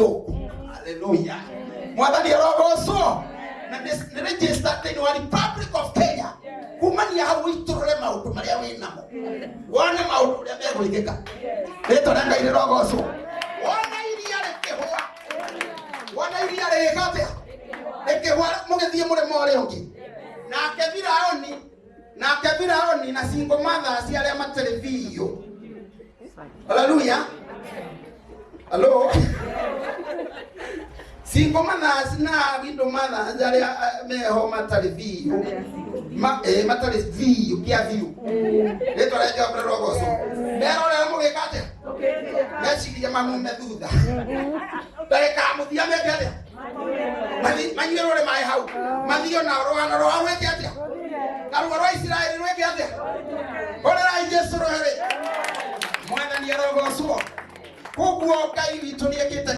Biũ. Haleluya. Mwathani arogocwo. Na nĩ register thĩinĩ wa Republic of Kenya. Kumania hau ũitũrũre maũndũ marĩa wĩ namo. Wone maũndũ ũrĩa megwĩkĩka. Rĩtwa rĩa Ngai rĩrogocwo. Wona iria rĩkĩhũa. Wona iria rĩgĩka atĩa? Rĩkĩhũa mũgĩthiĩ mũrĩmo ũrĩa ũngĩ. Nake Firaũni, nake Firaũni na single mothers arĩa matarĩ biũ. Haleluya. Hello. Single mothers na widow mothers arĩa meho matarĩ biũ. Matarĩ biũ kĩa biũ. Rĩtwa rĩa Jehova rĩrogocwo. Merorera mũgĩka atĩa? Meciria mamume thutha. Ndagĩka ya mũthia meke atĩa? Manyuĩrwo nĩ maĩ hau. Mathio nao rũgano rwao rwĩke atĩa? Na ruo rwa Isiraeli rwĩke atĩa? Hũrĩrai Jesũ rũhĩrĩ. Mwathani arogocwo. Koguo Ngai witũ nĩekĩte.